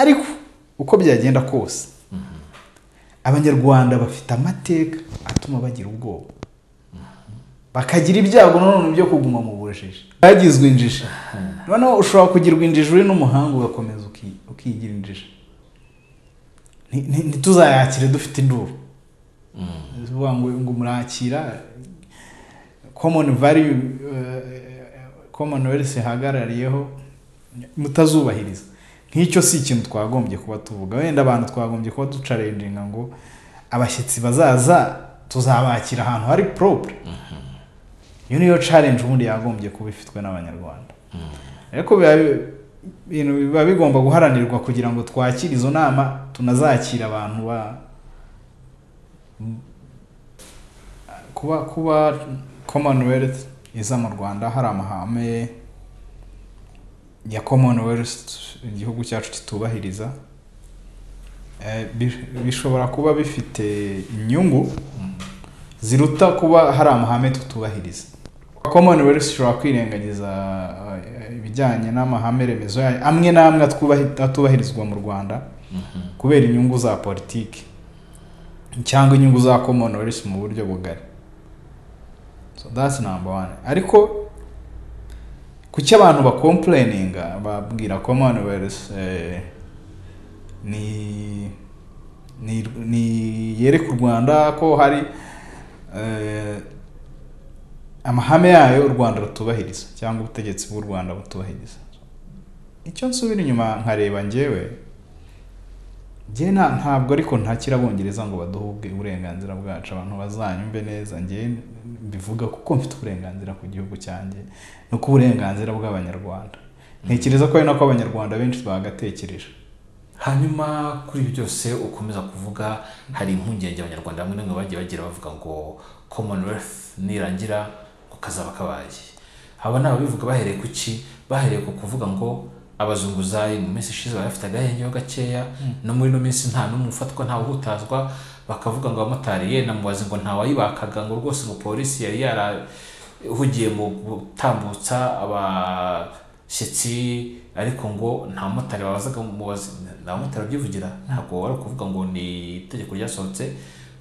Ariko uko byagenda kose, Abanyarwanda bafite amateka atuma bagira ubwoba, bakagira ibyago none byo kuguma mu bujiji, bagizwe injiji. Noneho ushobora kugirwa injiji uri n'umuhanga ugakomeza ukigira injiji. Ntituzayakire dufite induru zivuga ngo murakira common value, Commonwealth ihagarariyeho mutazubahiriza. Nk'icyo si ikintu twagombye kuba tuvuga. Wenda abantu twagombye kuba duchallenginga ngo abashyitsi bazaza tuzabakira ahantu hari propre. Iyo niyo challenge ubundi yagombye kuba ifitwe n'Abanyarwanda. Ariko ibintu biba bigomba guharanirwa kugira ngo twakire izo nama, tunazakira abantu ba kuba Commonwealth iza mu Rwanda hari amahame ya Commonwealth igihugu cyacu kitubahiriza, bishobora kuba bifite inyungu ziruta kuba hari amahame tutubahiriza. Commonwealth ishobora kwirengagiza ibijyanye n'amahame remezo yayo amwe n'amwe atubahirizwa mu Rwanda kubera inyungu za politiki cyangwa inyungu za Commonwealth mu buryo bugari. So that's number one. Ariko kuki abantu bacomplaininga babwira Commonwealth ni yereka u Rwanda ko hari amahame yayo u Rwanda rutubahiriza cyangwa ubutegetsi bw'u Rwanda butubahiriza. Icyo nsubira inyuma nkareba njyewe, njye ntabwo ariko ntakira Abongereza ngo baduhe uburenganzira bwacu. Abantu bazanyumve neza, njye mbivuga kuko mfite uburenganzira ku gihugu cyanjye no ku burenganzira bw'Abanyarwanda. Ntekereza ko ari nako Abanyarwanda benshi bagatekereje. Hanyuma kuri ibi byose ukomeza kuvuga, hari impungenge Abanyarwanda bamwe n'amwe bagiye bagira bavuga ngo Commonwealth nirangira ngo kazaba kabaye. Aba ni ababivuga bahereye ku ki? Bahereye ku kuvuga ngo abazunguzayi mu minsi ishize bari bafite agahenge gakeya, no muri ino minsi nta n'umwe ufatwa, nta uhutazwa. Bakavuga ngo abamotari ye namubaze ngo nta wayibakaga, ngo rwose ngo polisi yari yarahugiye mu gutambutsa abashyitsi, ariko ngo nta motari babazaga mubaze, nta motari ubyivugira. Ntabwo wari kuvuga ngo ni itegeko ryasohotse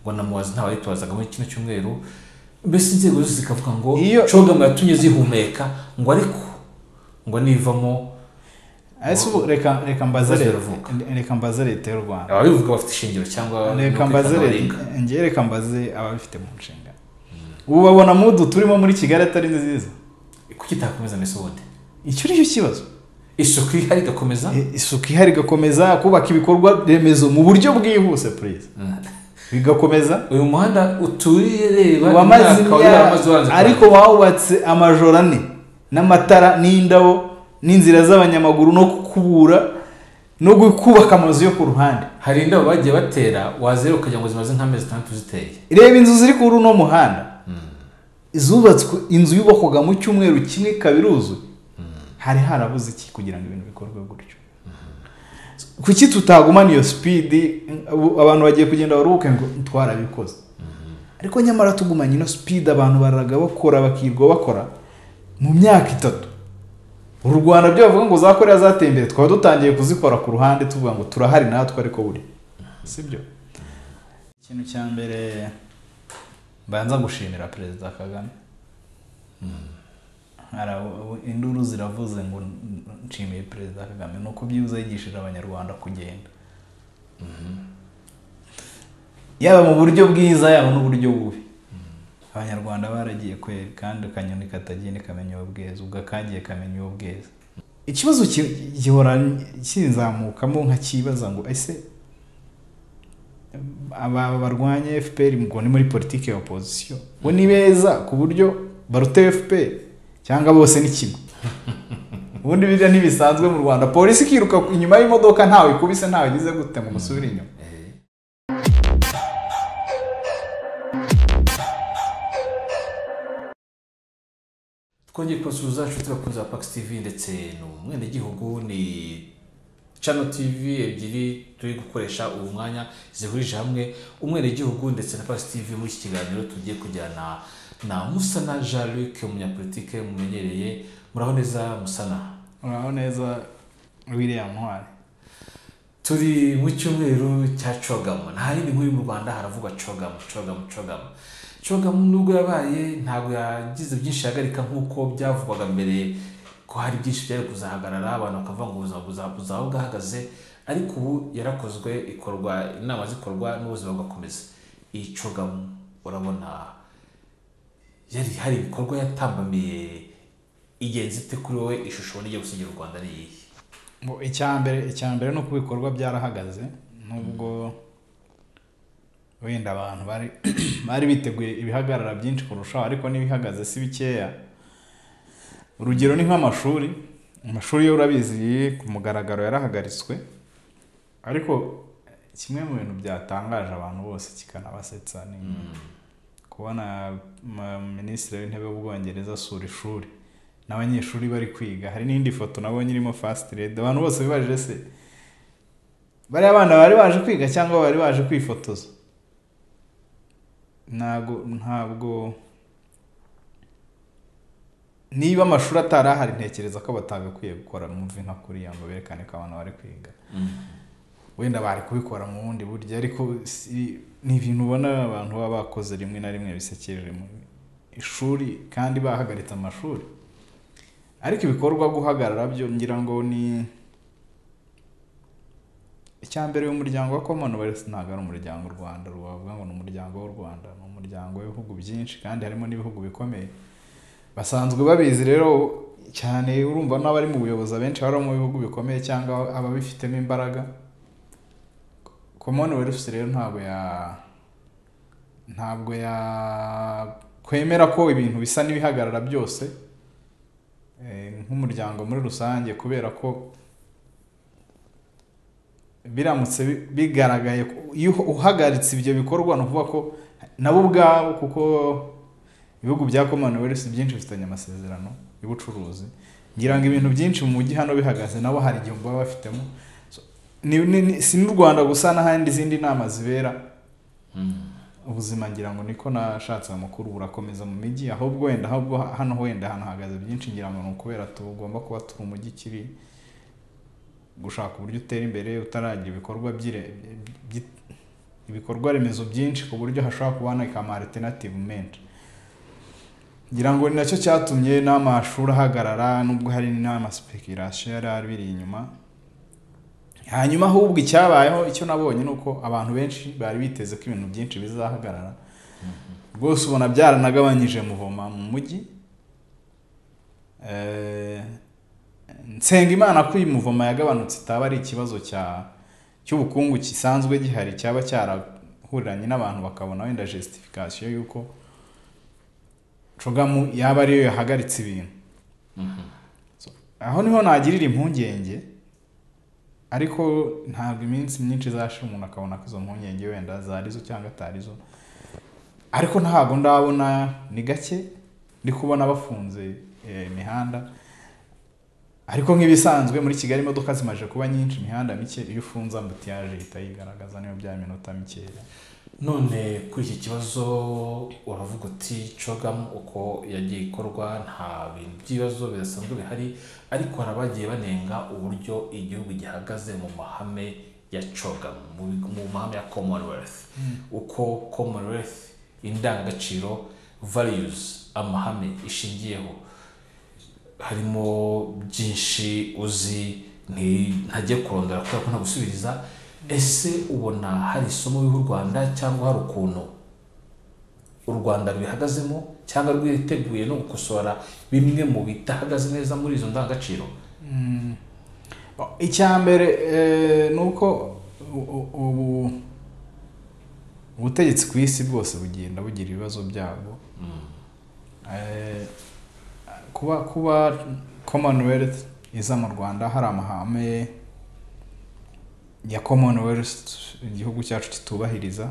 ngo namubaze nta wayitwazaga muri kino cyumweru. Mbese inzego zose zikavuga ngo CHOGM yatumye zihumeka, ngo ariko ngo nivamo. Reka mbaze leta y'u Rwanda. Ababivuga bafite ishingiro cyangwa reka mbaze ababifite mu nshingano. Ubu babona mudu turimo muri Kigali atari nziza. Kuki itakomeza mbese ubundi? Icyo ni cyo kibazo. Isuku ihari igakomeza? Isuku ihari igakomeza, kubaka ibikorwa remezo mu buryo bwihuse please. Bigakomeza. Uyu muhanda uturiye reba ariko wawubatse amajoro ane n'amatara n'indabo n'inzira z'abanyamaguru no kukubura no kubaka amazu yo ku ruhande. Hari indabo bagiye batera wazera ukagira ngo zimaze nk'amezi 6 ziteye. Reba inzu ziri kuri uno muhanda. Izubatswe, inzu yubakwaga mu cyumweru kimwe kabiruzu. Hari harabuze iki kugira ngo ibintu bikorwe gutyo? Kuki tutagumana iyo speed? Abantu bagiye kugenda baruhuke ngo twarabikoze. Ariko nyamara tugumanye ino speed, abantu baraga bakora bakirwa bakora mu myaka 3. U Rwanda byo bavuga ngo zakoreya zateye imbere, twaba dutangiye kuzikora ku ruhande tuvuga ngo turahari natwe, ariko buri sibyo. Ikintu cya mbere mbanza gushimira Perezida Kagame. Induru ziravuze ngo nshimiye Perezida Kagame nuko byibuze yigishije Abanyarwanda kugenda, yaba mu buryo bwiza yaba n'uburyo bubi. Abanyarwanda baragiye kweri, kandi akanyoni katagiye kamenya ubweza, ubwo kagiye kamenya ubweza. Ikibazo gihora kinzamukamo nkakibaza ngo ese aba barwanye FPR ngo ni muri politike ya opposition bo ni beza ku buryo barute FPR cyangwa bose ni kimwe? Ubundi bijya ntibisanzwe mu Rwanda, polisi ikiruka inyuma y'imodoka ntawe ikubise ntawe igize gute ngo musubire inyuma. Twongeye kubasuhuza inshuti bakunzi ba Pax TV ndetse n'umwenegihugu. Ni Channel TV ebyiri turi gukoresha ubu mwanya zihurije hamwe umwenegihugu ndetse na Pax TV. Muri iki kiganiro tugiye kujyana na Musana Jean Luc, umunyapolitike mumenyereye. Muraho neza Musana? Muraho neza William Ntwari. Turi mu cyumweru cya CHOGM. Nta yindi nkuru mu Rwanda haravugwa CHOGM, CHOGM, CHOGM. CHOGM nubwo yabaye ntabwo yagize byinshi yahagarika nk'uko byavugwaga mbere ko hari byinshi byari kuzahagarara, abantu bakavuga ngo ubuzima buzaba bwahagaze, ariko ubu yarakozwe, ikorwa, inama zikorwa n'ubuzima bugakomeza. Iyi CHOGM urabona yari hari ibikorwa yatambamiye, igenzi ite kuri wowe? Ishusho n'igiye gusigira u Rwanda ni iyihe? Icya mbere ni uko ibikorwa byarahagaze, nubwo wenda abantu bari biteguye ibihagarara byinshi kurushaho, ariko n'ibihagaze si bikeya. Urugero ni nk'amashuri. Amashuri yo urabizi ku mugaragaro yarahagaritswe, ariko kimwe mu bintu byatangaje abantu bose kikanabasetsa ni kubona Minisitiri w'Intebe w'Ubwongereza asura ishuri n'abanyeshuri bari kwiga. Hari n'indi foto nabonye irimo First Lady. Abantu bose bibajije se bariya bana bari baje kwiga cyangwa bari baje kwifotoza? Ntabwo niba amashuri atari ahari, ntekereza ko batagakwiye gukora movie nka kuriya ngo berekane ko abantu bari kwiga. Wenda bari kubikora mu bundi buryo, ariko ni ibintu ubona abantu baba bakoze rimwe na rimwe bisekeje mu ishuri kandi bahagaritse amashuri. Ariko ibikorwa guhagarara byo ngira ngo ni icya mbere. Uyu muryango wa Commonwealth ntabwo ari umuryango u Rwanda wavuga ngo ni umuryango w'u Rwanda, ni umuryango w'ibihugu byinshi kandi harimo n'ibihugu bikomeye, basanzwe babizi rero cyane. Urumva n'abari mu buyobozi abenshi bari mu bihugu bikomeye cyangwa ababifitemo imbaraga. Commonwealth rero ntabwo yakwemera ko ibintu bisa n'ibihagarara byose nk'umuryango muri rusange, kubera ko biramutse bigaragaye iyo uhagaritse ibyo bikorwa, ni ukuvuga ko nabo ubwabo, kuko ibihugu bya Commonwealth byinshi bifitanye amasezerano y'ubucuruzi, ngira ngo ibintu byinshi mu mujyi hano bihagaze nabo hari igihe baba bafitemo. So, si n'u Rwanda gusa, n'ahandi izindi nama zibera. Ubuzima, ngira ngo niko nashatse amakuru, burakomeza mu mijyi. Ahubwo wenda ahubwo hano wenda ahantu hahagaze byinshi, ngira ngo ni ukubera tugomba kuba turi umujyi ukiri gushaka uburyo utera imbere, utaragira ibikorwa remezo byinshi ku buryo hashobora kuboneka ama alternative menshi. Ngira ngo ni nacyo cyatumye n'amashuri ahagarara, nubwo hari n'ama speculation yari abiri inyuma. Hanyuma ahubwo icyabayeho, icyo nabonye, ni uko abantu benshi bari biteze ko ibintu byinshi bizahagarara rwose, ubona byaranagabanyije mouvement mu mujyi. Nsenga Imana ko iyi mouvement yagabanutse itaba ari ikibazo cy'ubukungu gisanzwe gihari, cyaba cyarahuriranye n'abantu bakabona wenda justification y'uko CHOGM yaba ariyo yahagaritse ibintu. So, aho niho nagirira impungenge, ariko ntabwo iminsi myinshi izashira umuntu akabona ko izo mpungenge wenda zarizo cyangwa atarizo. Ariko ntabwo ndabona, ni gake ndi kubona bafunze imihanda, ariko nk'ibisanzwe muri Kigali imodoka zimaze kuba nyinshi, imihanda mike, iyo ufunze embouteillage ihita yigaragaza niyo byaba iminota mikeya. None kuri iki kibazo uravuga uti CHOGM uko yagiye ikorwa nta bintu by'ibibazo bidasanzwe bihari, ariko hari abagiye banenga uburyo igihugu gihagaze mu mahame ya CHOGM, mu mahame ya Commonwealth, uko Commonwealth indangagaciro, values, amahame ishingiyeho, harimo byinshi uzi ntajye kurondora kubera ko ntagusubiriza. Ese ubona hari isomo biha u Rwanda, cyangwa hari ukuntu u Rwanda rubihagazemo cyangwa rwiteguye no gukosora bimwe mu bidahagaze neza muri izo ndangagaciro? Icya mbere ni uko ubu ubutegetsi ku isi bwose bugenda bugira ibibazo byabwo. Kuba Commonwealth iza mu Rwanda hari amahame ya Commonwealth igihugu cyacu kitubahiriza,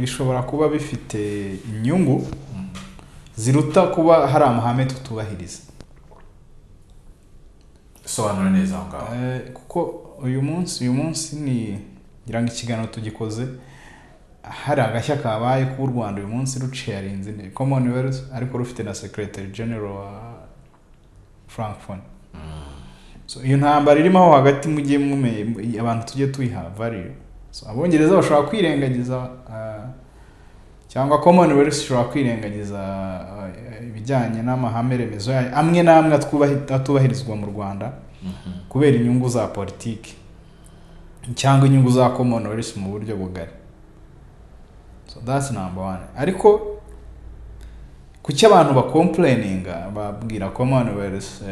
bishobora kuba bifite inyungu ziruta kuba hari amahame tutubahiriza. Sobanura neza aho ngaho. Kuko uyu munsi ni ngira ngo ikiganiro tugikoze hari agashya kabaye kuba u Rwanda uyu munsi ruchairinze Commonwealth, ariko rufite na Secretary General wa Francophone. So, iyo ntambara irimo aho hagati, mujye mumenye, abantu tujye tuyiha value. So, Abongereza bashobora kwirengagiza, cyangwa Commonwealth ishobora kwirengagiza ibijyanye n'amahame remezo yayo amwe n'amwe atubahirizwa mu Rwanda kubera inyungu za politiki cyangwa inyungu za Commonwealth mu buryo bugari. So that's number one. Ariko kuki abantu bacomplaininga, babwira Commonwealth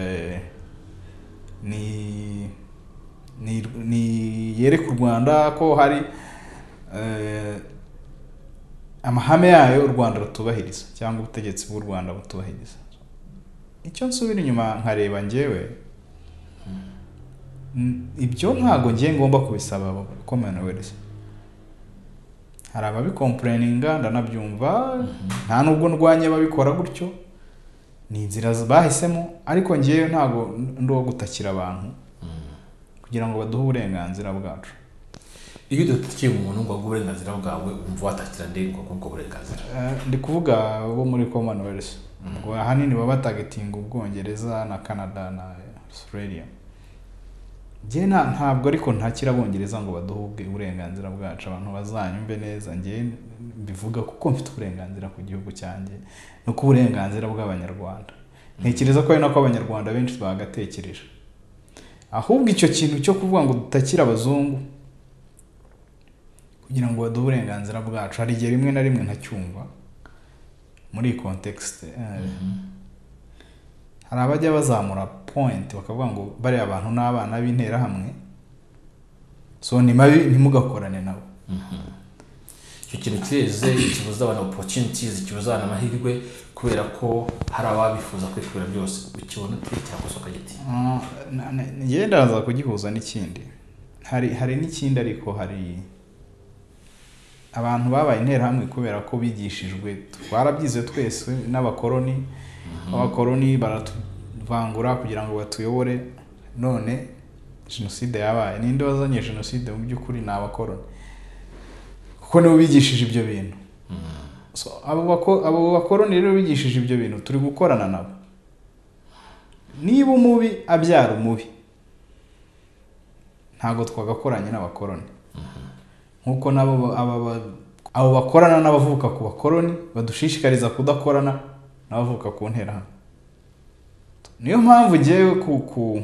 ni yereka u Rwanda ko hari amahame yayo u Rwanda rutubahiriza cyangwa ubutegetsi bw'u Rwanda butubahiriza? Icyo nsubira inyuma nkareba njyewe, ibyo ntago ngiye ngomba kubisaba Commonwealth. Hari ababicomplaininga, ndanabyumva, nta nubwo ndwanya ababikora gutyo, ni inzira bahisemo, ariko ngewe ntago ndi uwo gutakira abantu kugira ngo baduhe uburenganzira bwacu. Iyo udatakiye umuntu ngo aguhe uburenganzira bwawe, wumva watakira nde ngo aguhe ubwo burenganzira? Ndi kuvuga bo muri Commonwealth, ngo ahanini baba batargetinga Ubwongereza na Canada na Australia. Njye ntabwo ariko ntakira Abongereza ngo baduhe uburenganzira bwacu. Abantu bazanyumve neza, njye mbivuga kuko mfite uburenganzira ku gihugu cyanjye no ku burenganzira bw'Abanyarwanda. Ntekereza ko ari nako Abanyarwanda benshi bagatekereje. Ahubwo icyo kintu cyo kuvuga ngo dutakira abazungu kugira ngo baduhe uburenganzira bwacu, hari igihe rimwe na rimwe ntacyumva muri iyi context. Hari abajya bazamura point bakavuga ngo bariya abantu ni abana b'interahamwe, so ni mabi, ntimugakorane nabo. Icyo kintu kireze, kibuza abantu opportunities, kibuza abantu amahirwe, kubera ko hari ababifuza kwikubira byose. Ukibona ute, cyakosoka giti? Njye ndaza kugihuza n'ikindi. Hari n'ikindi, ariko hari abantu babaye interahamwe kubera ko bigishijwe, twarabyize twese n'abakoroni. Abakoroni baratuvangura kugira ngo batuyobore. None jenoside yabaye, ninde wazanye jenoside? Mu by'ukuri ni abakoroni, kuko nibo bigishije ibyo bintu. So, abo bakoroni rero bigishije ibyo bintu, turi gukorana nabo. Niba umubi abyara umubi, ntabwo twagakoranye n'abakoroni, nkuko nabo abo bakorana n'abavuka ku bakoroni badushishikariza kudakorana n'abavuka ku nterahamwe. Niyo mpamvu ngewe ku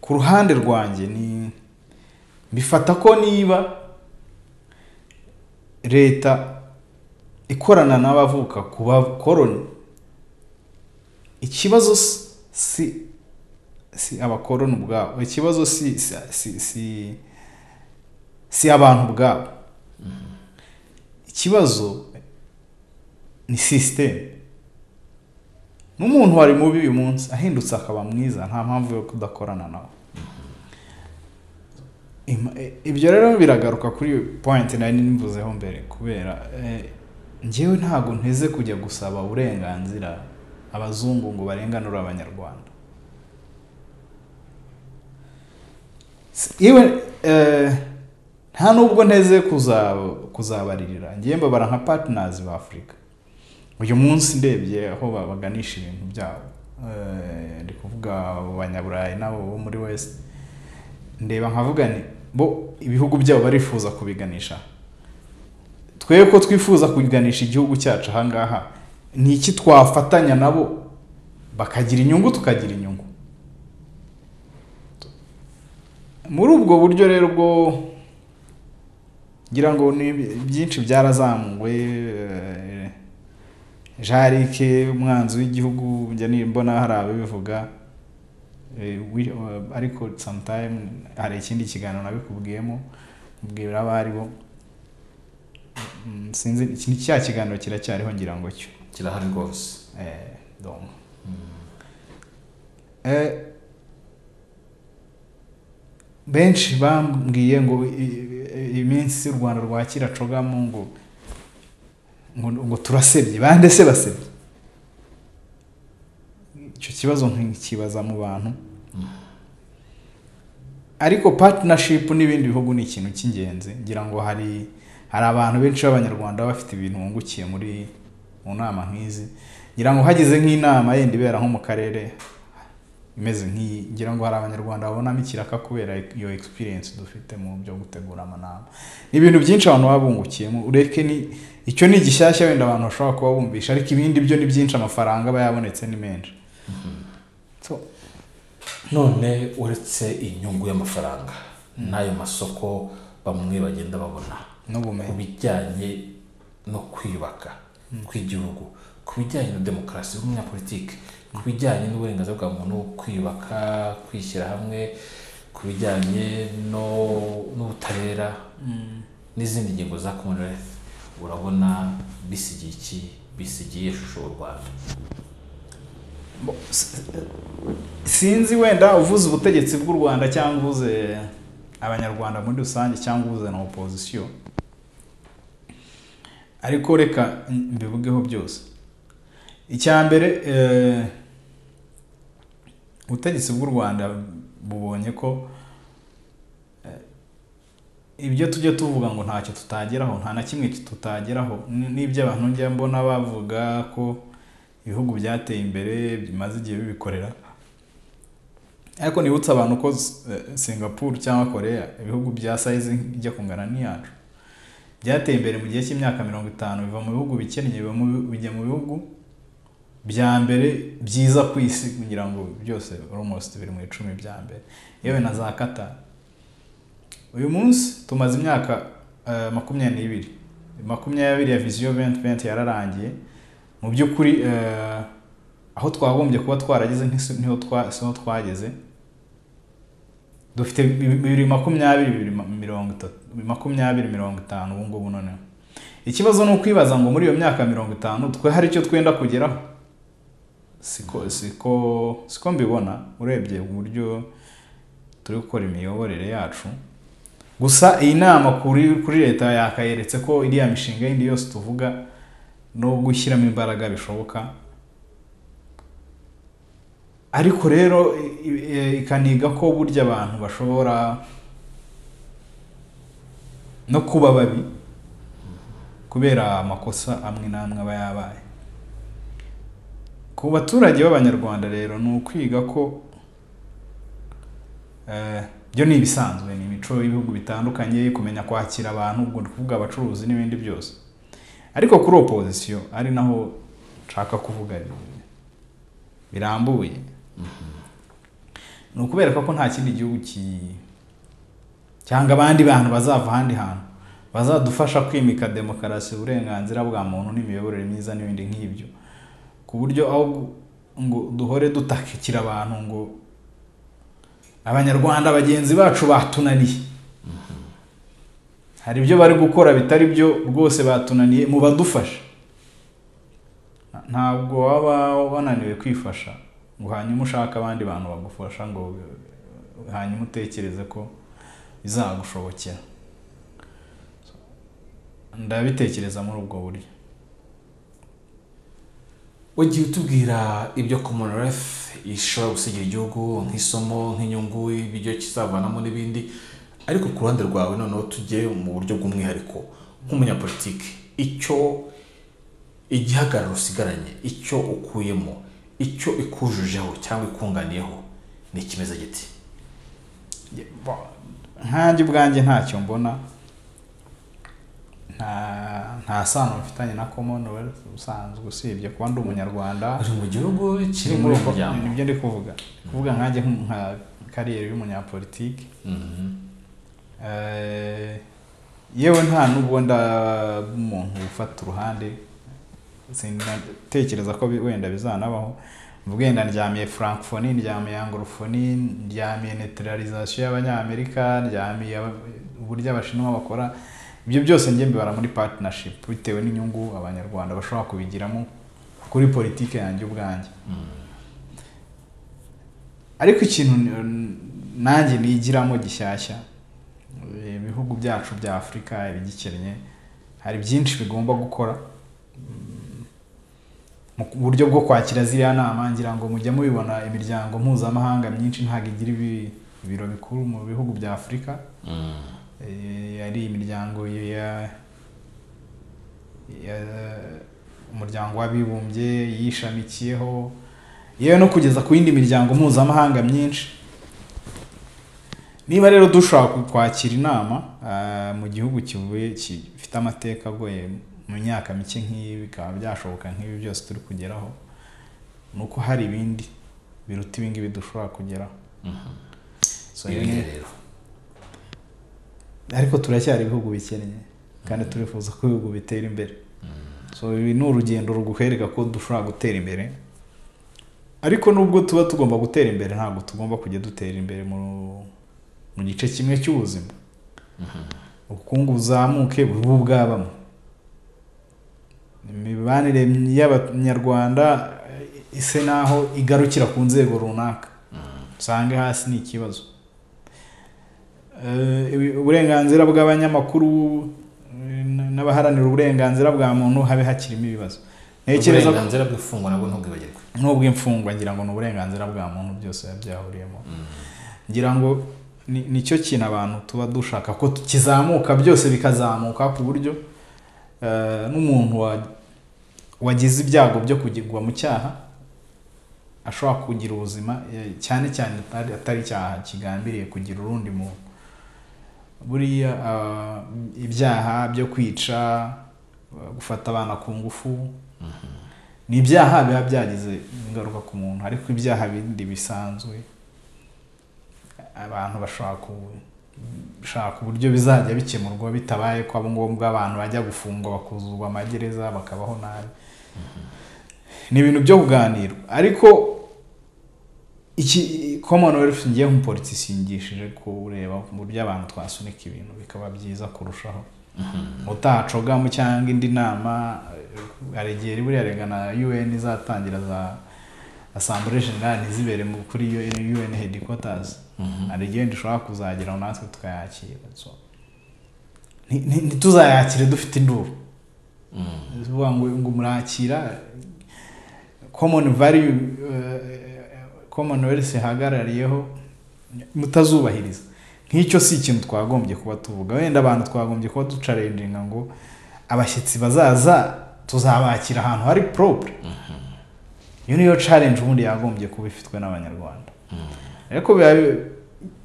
ku ruhande rwanjye ni mbifata ko niba leta ikorana n'abavuka ku bakoroni, ikibazo si abakoroni ubwabo, ikibazo si abantu ubwabo, ikibazo ni system. N'umuntu wari mubi uyu munsi ahindutse akaba mwiza, nta mpamvu yo kudakorana nawe. Ibyo rero biragaruka kuri point nari nimvuzeho mbere, kubera njyewe ntago nteze kujya gusaba uburenganzira abazungu ngo barenganure Abanyarwanda. Iwe nta nubwo nteze kuzabaririra, ngiye mbabara nka partners ba Afrika. Uyu munsi ndebye aho baganisha ibintu byabo, ndi kuvuga Abanyaburayi nabo bo muri West, ndeba nkavuga ni bo ibihugu byabo barifuza kubiganisha, twebwe ko twifuza kubiganisha igihugu cyacu ahangaha, ni iki twafatanya nabo bakagira inyungu tukagira inyungu? Muri ubwo buryo rero bwo ngira ngo ni byinshi byarazamuwe. Jarike umwanzi w'igihugu, njya mbona hari ababivuga, ariko sometime hari ikindi kiganiro nabikubwiyemo, mbwira abari bo, sinzi iki ni cya kiganiro kiracyariho, ngira ngo cyo kirahari rwose. Donc benshi bambwiye ngo iminsi u Rwanda rwakira CHOGM ngo turasebye. Bande se basebye? Icyo kibazo nkikibaza mu bantu. Ariko partnership n'ibindi bihugu ni ikintu cy'ingenzi. Ngira ngo hari abantu benshi b'Abanyarwanda bafite ibintu bungukiye muri mu nama nk'izi. Ngira ngo hagize nk'inama yenda ibera nko mu karere imeze nk'iyi, ngira ngo hari Abanyarwanda babonamo ikiraka kubera iyo experience dufite mu byo gutegura amanama. Ni ibintu byinshi abantu baba bungukiyemo, ureke ni icyo ni gishyashya wenda abantu bashobora kuba bumvisha, ariko ibindi byo ni byinshi, amafaranga aba yabonetse ni menshi. So, none uretse inyungu y'amafaranga n'ayo masoko bamwe bagenda babona n'ubumenyi ku bijyanye no kwiyubaka kw'igihugu, ku bijyanye na demokarasi n'umunyapolitike, ku bijyanye n'uburenganzira bwa muntu, kwiyubaka, kwishyira hamwe, ku bijyanye n'ubutabera n'izindi ngingo za Commonwealth, urabona bisigiye iki, bisigiye ishusho u Rwanda? Sinzi wenda uvuze ubutegetsi bw'u Rwanda cyangwa uvuze Abanyarwanda muri rusange cyangwa uvuze na opposition, ariko reka mbivugeho byose. Icya mbere, ubutegetsi bw'u Rwanda bubonye ko ibyo tujya tuvuga ngo ntacyo tutageraho, nta na kimwe tutageraho, n'ibyo abantu njya mbona bavuga ko ibihugu byateye imbere bimaze igihe bibikorera, ariko nibutsa abantu ko Singapore cyangwa Korea, ibihugu bya size ijya kungana n'iyacu, byateye imbere mu gihe cy'imyaka 50, biva mu bihugu bikennye bijya mu bihugu bya mbere byiza ku isi, kugira ngo byose almost biri mu 10 bya mbere, yewe na za Qatar. Uyu munsi tumaze imyaka 22, 20 ya Vision 2020 yararangiye. Mu by'ukuri aho twagombye kuba twarageze niho twageze. Dufite 2020, 2030, 2050 ubu ngubu. Noneho ikibazo ni ukwibaza ngo muri iyo myaka 50 twe hari icyo twenda kugeraho? Siko mbibona urebye uburyo turi gukora imiyoborere yacu. Gusa iyi nama kuri leta yakayeretse ko iriya mishinga yindi yose tuvuga no gushyiramo imbaraga bishoboka, ariko rero ikaniga ko burya abantu bashobora no kuba babi kubera amakosa amwe n'amwe aba yabaye. Ku baturage b'Abanyarwanda rero ni ukwiga ko byo ni ibisanzwe, ni imico y'ibihugu bitandukanye, kumenya kwakira abantu, ubwo kuvuga abacuruzi n'ibindi byose. Ariko kuri opposition ari naho nshaka kuvuga birambuye, ni ukubereka ko nta kindi gihugu cyangwa abandi bantu bazava ahandi hantu bazadufasha kwimika demokarasi, uburenganzira bwa muntu n'imiyoborere myiza n'ibindi nk'ibyo, ku buryo aho ngo duhore dutakikira abantu ngo Abanyarwanda bagenzi bacu batunaniye, hari ibyo bari gukora bitari byo rwose batunaniye, mu badufasha. Ntabwo waba wananiwe kwifasha ngo hanyuma ushaka abandi bantu bagufasha ngo hanyuma utekereze ko bizagushobokera. Ndabitekereza muri ubwo buryo. Wagiye utubwira ibyo Commonwealth ishobora gusigira igihugu nk'isomo, nk'inyungu, ibyo kizavanamo n'ibindi, ariko ku ruhande rwawe noneho tujye mu buryo bw'umwihariko nk'umunyapolitiki, icyo igihagararo usigaranye, icyo ukuyemo, icyo ikujujeho cyangwa ikunganiyeho ni ikimeze giti? Nkanjye ubwanjye ntacyo mbona, nta sano mfitanye na Commonwealth usanzwe, usibye kuba ndi Umunyarwanda uri mu gihugu kiri muri uwo muryango. Nibyo ndi kuvuga nkanjye nka kariyeri y'umunyapolitiki. Yewe nta nubwo umuntu ufata uruhande, sintekereza ko wenda bizanabaho. Mvuge ndyamiye francophonie, ndyamiye anglophone, ndyamiye neutralisation y'Abanyamerika, ndyamiye uburyo Abashinwa bakora, ibyo byose njye mbibara muri partnership bitewe n'inyungu Abanyarwanda bashobora kubigiramo kuri politike yanjye ubwanjye. Ariko ikintu nanjye nigiramo gishyashya, ibihugu byacu bya Afurika ibigikennye hari byinshi bigomba gukora mu buryo bwo kwakira ziriya nama. Ngira ngo mujya mubibona, imiryango mpuzamahanga myinshi ntabwo igira ibiro bikuru mu bihugu bya Afurika. Ari imiryango ya Umuryango w'Abibumbye yishamikiyeho, yewe no kugeza ku yindi miryango mpuzamahanga myinshi. Niba rero dushaka kwakira inama mu gihugu kivuye gifite amateka agoye mu myaka mike nk'iyi, bikaba byashoboka nk'ibi byose turi kugeraho, nuko hari ibindi biruta ibi ngibi dushobora kugeraho. So rero ariko turacyari ibihugu bikennye kandi turifuza ko ibihugu bitera imbere. So ibi ni urugendo ruguhereka ko dushobora gutera imbere, ariko nubwo tuba tugomba gutera imbere ntabwo tugomba kujya dutera imbere mu gice kimwe cy'ubuzima. Ubukungu buzamuke bubu bwabamo, imibanire y'Abanyarwanda ise naho igarukira ku nzego runaka, usange hasi ni ikibazo. Uburenganzira bw'abanyamakuru n'abaharanira uburenganzira bwa muntu habe hakirimo ibibazo. Ntekereza uburenganzira bw'imfungwa nabwo ntubwibagirwe, n'ubw'imfungwa ngira ngo ni uburenganzira bwa muntu byose byahuriyemo. Ngira ngo nicyo kintu abantu tuba dushaka ko kizamuka, byose bikazamuka ku buryo n'umuntu wagize ibyago byo kugirwa mu cyaha ashobora kugira ubuzima, cyane cyane atari icyaha kigambiriye kugira urundi muntu. Buriya ibyaha byo kwica, gufata abana ku ngufu, ni ibyaha biba byagize ingaruka ku muntu, ariko ibyaha bindi bisanzwe abantu bashobora gushaka uburyo bizajya bikemurwa bitabaye ko abo ngombwa abantu bajya gufungwa bakuzurwa amagereza bakabaho nabi. Ni ibintu byo kuganirwa, ariko iki Commonwealth ngiye nk'umupolitisi yingishije kureba mu buryo abantu twasunika ibintu bikaba byiza kurushaho. Utacogamo cyangwa indi nama, hari igihe buriya rega na UN izatangira za Assemblée Générale ntizibere kuri UN headquarters, hari igihe dushobora kuzagera natwe tukayakira. So ntituzayakire dufite induru, bivuga ngo murakira common value, Commonwealth ihagarariyeho mutazubahiriza. Nk'icyo si ikintu twagombye kuba tuvuga, wenda abantu twagombye kuba ducarenginga ngo abashyitsi bazaza tuzabakira ahantu hari propre. Iyo niyo challenge ubundi yagombye kuba ifitwe n'Abanyarwanda. Ariko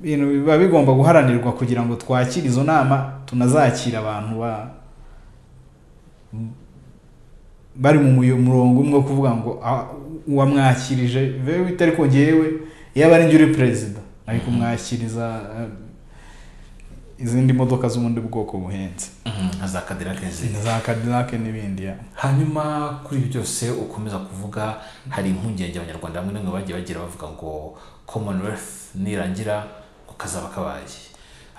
ibintu biba bigomba guharanirwa kugira ngo twakire izo nama, tunazakira abantu bari mu murongo umwe wo kuvuga ngo uwamwakirije vewe itari ko ngewe yaba ari njye uri president ariko mwakiriza izindi modoka z'ubundi bwoko buhenze nka za Cadillac za Cadillac n'ibindi. Hanyuma kuri ibi byose ukomeza kuvuga, hari impungenge Abanyarwanda bamwe n'amwe bagiye bagira bavuga ngo Commonwealth nirangira ngo kazaba kabaye.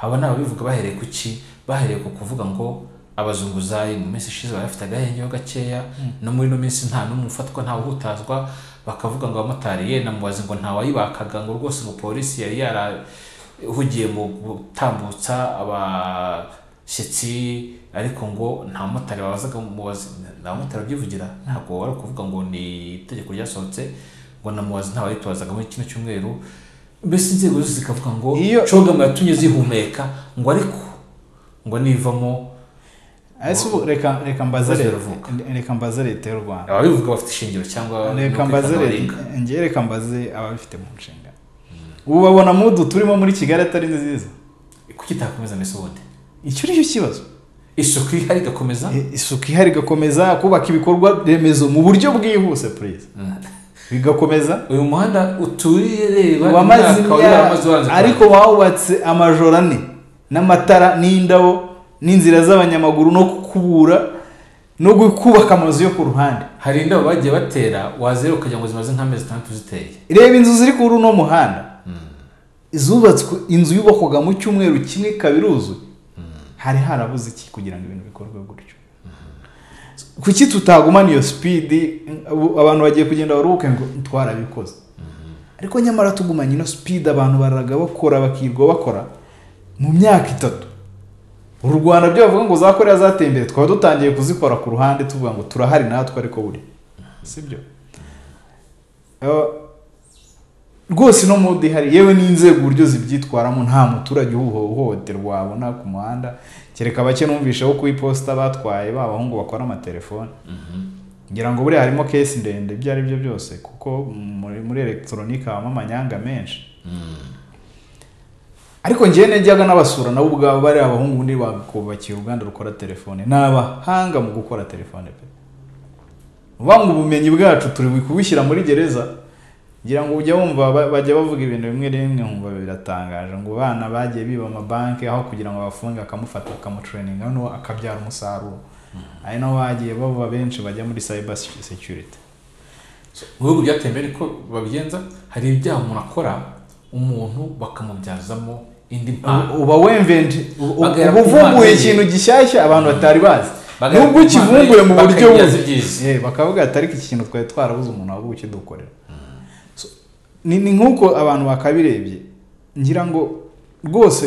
Aba ni ababivuga bahereye ku ki? Bahereye ku kuvuga ngo abazunguzayi mu minsi ishize bari bafite agahenge gakeya, no muri ino minsi nta n'umwe ufatwa, nta uhutazwa. Bakavuga ngo abamotari ye namubaze ngo nta wayibakaga, ngo rwose ngo polisi yari yarahugiye mu gutambutsa abashyitsi, ariko ngo nta motari babazaga mubaze, nta motari ubyivugira, ntabwo wari kuvuga ngo ni itegeko ryasohotse ngo namubaze nta wayitwazaga muri kino cyumweru. Mbese inzego zose zikavuga ngo CHOGM yatumye zihumeka, ngo ariko ngo nivamo. Reka mbaze leta y'u Rwanda, ababivuga bafite ishingiro cyangwa reka mbaze ababifite mu nshingano. Ubu babona mudu turimo muri Kigali atari nziza, kuki itakomeza mbese ubundi? Icyo ni cyo kibazo. Isuku ihari igakomeza, isuku ihari igakomeza, kubaka ibikorwa remezo mu buryo bwihuse please bigakomeza. Uyu muhanda uturiye reba ariko wawubatse amajoro ane n'amatara n'indabo n'inzira z'abanyamaguru no kukubura no kubaka amazu yo ku ruhande. Hari indabo bagiye batera wazera ukagira ngo zimaze nk'amezi 6 ziteye. Reba inzu ziri kuri uno muhanda, izubatswe inzu yubakwaga mu cyumweru kimwe kabiri uzuye. Hari harabuze iki kugira ngo ibintu bikorwe gutyo? Kuki tutagumana iyo speed? Abantu bagiye kugenda baruhuke ngo twarabikoze, ariko nyamara tugumanye ino speed abantu baraga bakora bakirwa bakora mu myaka 3. U Rwanda byo bavuga ngo zakoreya zateye imbere, twaba dutangiye kuzikora ku ruhande tuvuga ngo turahari natwe, ariko buri sibyo rwose. No mudi hari yewe n'inzego uburyo zibyitwaramo, nta muturage uhohoterwa wabona ku muhanda, kereka bake numvishe wo ku iposita batwaye babahungu bakora amatelefone. Ngira ngo buriya harimo case ndende ibyo ari byo byose, kuko muri electronic habamo amanyanga menshi. Ariko njyewe najyaga n'abasura nabo ubwabo bari abahungu undi bakubakiye uruganda rukora telefone, ni abahanga mu gukora telefone pe. Uvuga ngo ubumenyi bwacu turi kubishyira muri gereza. Ngira ngo ujya wumva bajya bavuga ibintu bimwe rimwe nkumva biratangaje, ngo abana bagiye biba amabanki aho kugira ngo bafunge akamufata akamutraininga noneho akabyara umusaruro. Ari naho bagiye bava benshi bajya muri cyber security. Mu bihugu byateye imbere ko babigenza, hari ibyaha umuntu akora umuntu bakamubyazamo indi mpano. Uba wemventi uba uvumbuye ikintu gishyashya abantu batari bazi, nubwo ukivumbuye mu buryo bubi bakavuga ati ariko iki kintu twari twarabuze umuntu ahubwo ukidukorera. Ni nk'uko abantu bakabirebye. Ngira ngo rwose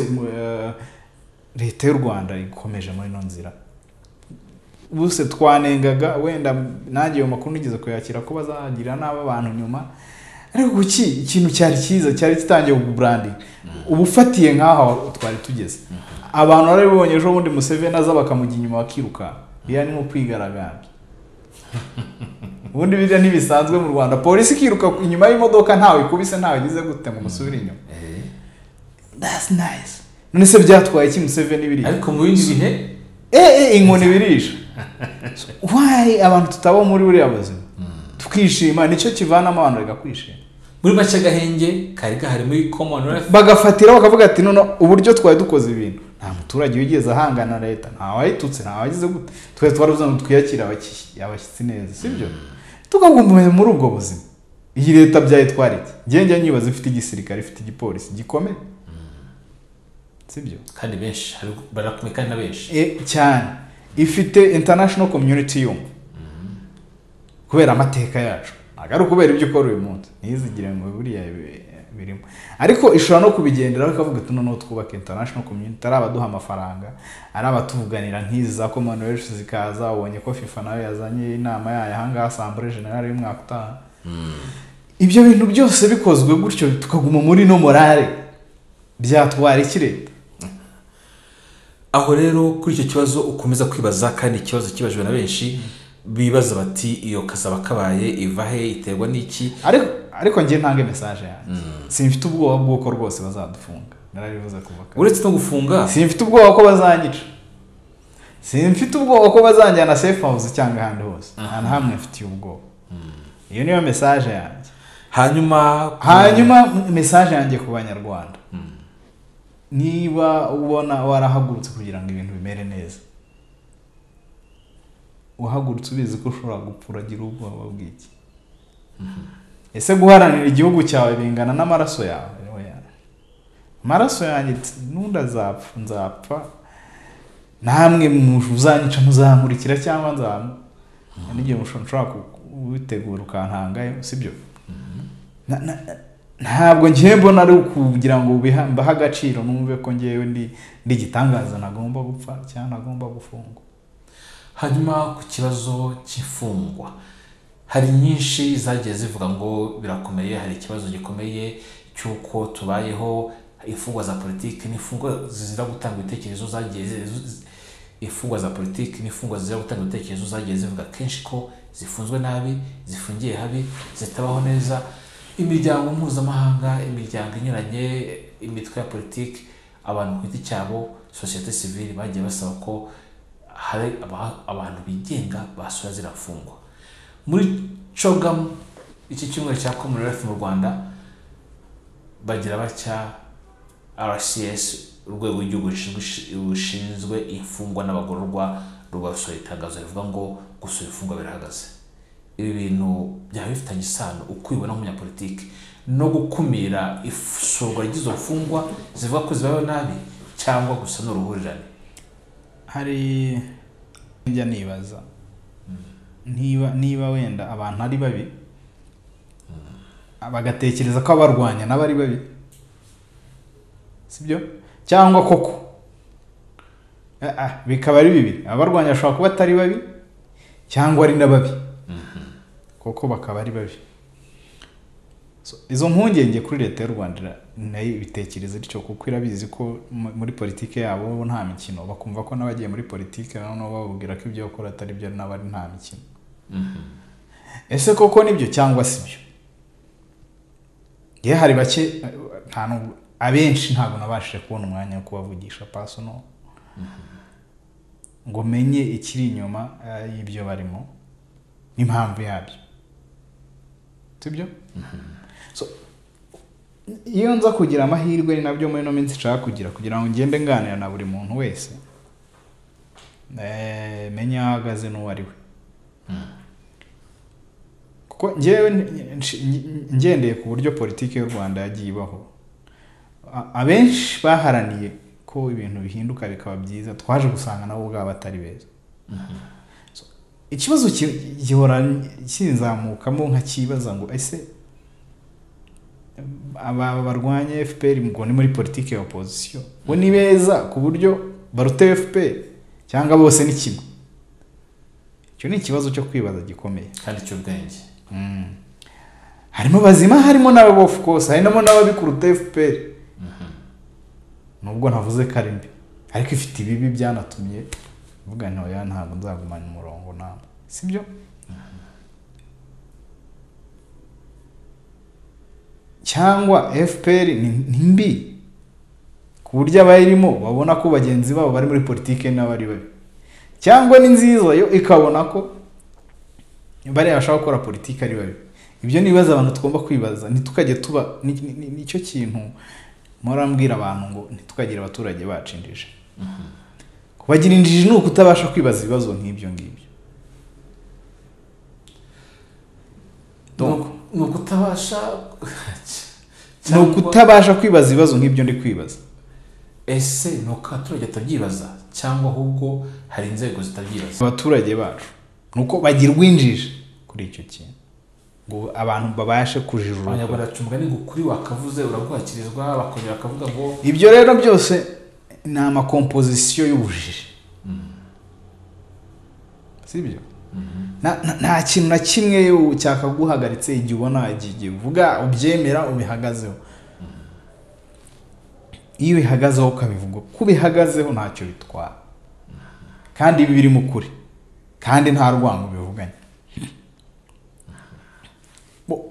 leta y'u Rwanda ikomeje muri ino nzira. Buse twanengaga wenda nanjye ayo makuru nigeze kuyakira ko bazagira n'aba bantu nyuma, ariko kuki ikintu cyari cyiza cyari kitangiye kubranding ubufatiye nkaho twari tugeze. Abantu barabibonye ejo bundi Museveni aza bakamujya inyuma bakiruka, iya ni nko kwigaragambya. Ubundi bijya ntibisanzwe mu Rwanda, polisi ikiruka inyuma y'imodoka ntawe ikubise ntawe igize gute ngo musubire inyuma. That's nice. None se byatwaye iki Museveni biri? Ariko mu bindi bihe inkoni birisha. Why abantu tutaba muri buriya buzima tukishima? Nicyo kivanamo abantu bagakwishima. Muri make gahenge kari gahari muri Commonwealth bagafatira bakavuga ati none uburyo twari dukoze ibintu nta muturage wigeze ahangana na leta, nta wayitutse, nta wagize gute, twe twaravuze ngo twiyakira abashyitsi neza, sibyo? Tukaguma muri ubwo buzima. Iyi leta byayitwara iki? Njye njya nyibaza, ifite igisirikare, ifite igipolisi gikomeye, sibyo? Kandi benshi barakomeye kandi na benshi cyane. Ifite international community yumva kubera amateka yacu, ntabwo ari ukubera ibyo ukora uyu munsi, ntizigire ngo buriya birimo, ariko ishobora no kubigenderaho ikavuga ati noneho twubake international community, ari abaduha amafaranga, ari abatuvuganira nk'izi za Commonwealth zikaza. Ubonye ko FIFA nayo yazanye inama yayo ahangaha, Assemblée Générale y'umwaka utaha. Ibyo bintu byose bikozwe gutyo tukaguma muri no morale, byatwara iki leta? Aho rero kuri icyo kibazo ukomeza kwibaza, kandi ikibazo kibajwe na benshi bibaza bati iyo kazaba kabaye iva he, iterwa n'iki? Ariko njye ntange message yanjye, simfite ubwoba bw'uko rwose bazadufunga, narabivuze kuva kare. Uretse no gufunga, simfite ubwoba ko bazanyica, simfite ubwoba ko bazanjyana safe house cyangwa ahandi hose, nta na hamwe mfitiye ubwoba. Iyo niyo message yanjye. Hanyuma message yanjye ku banyarwanda, niba ubona warahagurutse kugira ngo ibintu bimere neza, uhagurutse ubizi ko ushobora gupfa, uragira ubwoba bw'iki? Ese guharanira igihugu cyawe bingana n'amaraso yawe? Amaraso yanjye n'undi azapfa, nzapfa, namwe muzanyica muzankurikira cyangwa nzamu n'igihe mushobora kubitegura ukantangayo, sibyo? Ntabwo ngiye mbona ari ukugira ngo mbahe agaciro numve ko ngewe ndi igitangaza, nagomba gupfa cyangwa nagomba gufungwa. Hanyuma ku kibazo cy'imfungwa, hari nyinshi zagiye zivuga ngo birakomeye, hari ikibazo gikomeye cy'uko tubayeho, imfungwa za politiki n'imfungwa zizira gutanga ibitekerezo zagiye imfungwa za politiki n'imfungwa zizira gutanga ibitekerezo zagiye zivuga kenshi ko zifunzwe nabi, zifungiye habi, zitabaho neza. Imiryango mpuzamahanga, imiryango inyuranye, imitwe ya politiki, abantu ku giti cyabo, sosiyete sivile bagiye basaba ko hari abantu bigenga basura zirafungwa. Muri CHOGM iki cyumweru cya Commonwealth mu Rwanda bagira batya RCS, urwego rw'igihugu rushinzwe imfungwa n'abagororwa, rubasohoye itangazo rivuga ngo gusura imfungwa birahagaze. Ibi bintu byaba bifitanye isano uko ubibona nk'umunyapolitiki no gukumira isurwa ry'izo mfungwa zivuga ko zibayeho nabi, cyangwa gusa n'uruhurirane? Hari njya nibaza niba wenda abantu ari babi bagatekereza ko abarwanya nabo ari babi, sibyo? Cyangwa koko bikaba ari bibi, abarwanya bashobora kuba atari babi cyangwa ari n'ababi koko bakaba ari babi. Izo mpungenge kuri leta y'u Rwanda nayo ibitekerezo bityo, kuko irabizi ko muri politike yabo nta mikino, bakumva ko n'abagiye muri politike noneho bababwira ko ibyo bakora atari byo, n'abari nta mikino. Ese koko nibyo cyangwa si byo? Ye hari bake, abenshi ntabwo nabashije kubona umwanya wo kubavugisha personal ngo menye ikiri inyuma y'ibyo barimo n'impamvu yabyo, sibyo? So iyo nza kugira amahirwe, ni nabyo muri ino minsi nshaka kugira ngo ngende nganira na buri muntu wese, menye aho ahagaze n'uwo ari we. Kuko njyewe ngendeye ku buryo politiki y'u Rwanda yagiye ibaho, abenshi baharaniye ko ibintu bihinduka bikaba byiza, twaje gusanga nabo ubwabo batari beza. Ikibazo gihora kinzamukamo nkakibaza ngo ese aba barwanya FPR ngo ni muri politiki ya opposition bo ni beza ku buryo baruta FPR cyangwa bose ni kimwe? Icyo ni ikibazo cyo kwibaza gikomeye kandi cy'ubwenge. Harimo bazima, harimo n'abo of course, harimo n'ababikuruta FPR. Nubwo ntavuze ko ari mbi, ariko ifite ibibi byanatumye mvuga nti oya ntabwo nzagumana umurongo nawe, sibyo? Cyangwa FPR ni mbi ku buryo abayirimo babona ko bagenzi babo bari muri politike n'abari babi, cyangwa ni nziza yo ikabona ko bari bashaka gukora politike ari babi. Ibyo ni ibibazo abantu tugomba kwibaza, ntitukajye tuba nicyo kintu mpora mbwira abantu ngo ntitukagire abaturage bacu injiji. Kubagira injiji ni ukutabasha kwibaza ibibazo nk'ibyo ngibyo. Ni ukutabasha ni ukutabasha kwibaza ibibazo nk'ibyo ndi kwibaza. Ese ni uko abaturage batabyibaza cyangwa ahubwo hari inzego zitabyibaza? Abaturage bacu ni uko bagirwa injiji kuri icyo kintu ngo abantu babashe kujijuka. Abanyarwanda baca umugani ngo ukuri wakavuze uraguhakirizwa, bakongera bakavuga ngo ibyo rero byose ni amakomposisiyo y'ubujiji, sibyo? Nta kintu na kimwe cyakaguhagaritse igihe ubona igihe uvuga ubyemera ubihagazeho. Iyo ubihagazeho ukabivuga ko ubihagazeho ntacyo bitwara, kandi ibi biri mu kuri, kandi nta rwango bivuganye.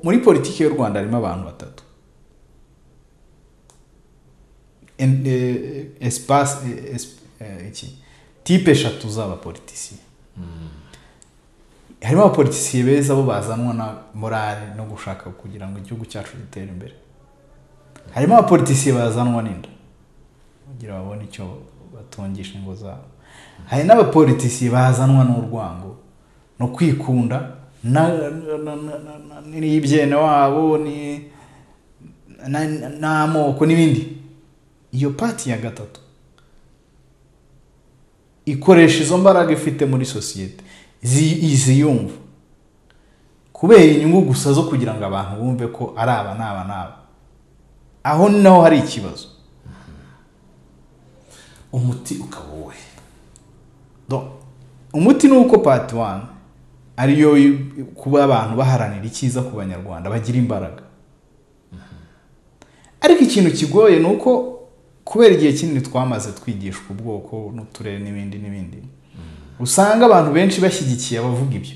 Muri politiki y'u Rwanda harimo abantu batatu, espace iki type eshatu z'abapoliticiens. Harimo abapoliticiens beza bo bazanwa na morale no gushaka kugira ngo igihugu cyacu gitere imbere. Harimo abapoliticiens bazanwa n'inda kugira babone icyo batungisha ingo zabo. Hari n'abapoliticiens bazanwa n'urwango no kwikunda n'ibyene wabo n'amoko n'ibindi. Iyo parti ya gatatu ikoresha izo mbaraga ifite muri sosiyete iziyumva kubera inyungu gusa zo kugira ngo abantu bumve ko ari aba n'aba n'aba. Aho naho hari ikibazo. Umuti ukaba wowe. Umuti ni uko part 1 ariyo kuba abantu baharanira icyiza ku banyarwanda bagira imbaraga. Ariko ikintu kigoye ni uko kubera igihe kinini twamaze twigishwa ubwoko n'uturere n'ibindi n'ibindi, usanga abantu benshi bashyigikiye abavuga ibyo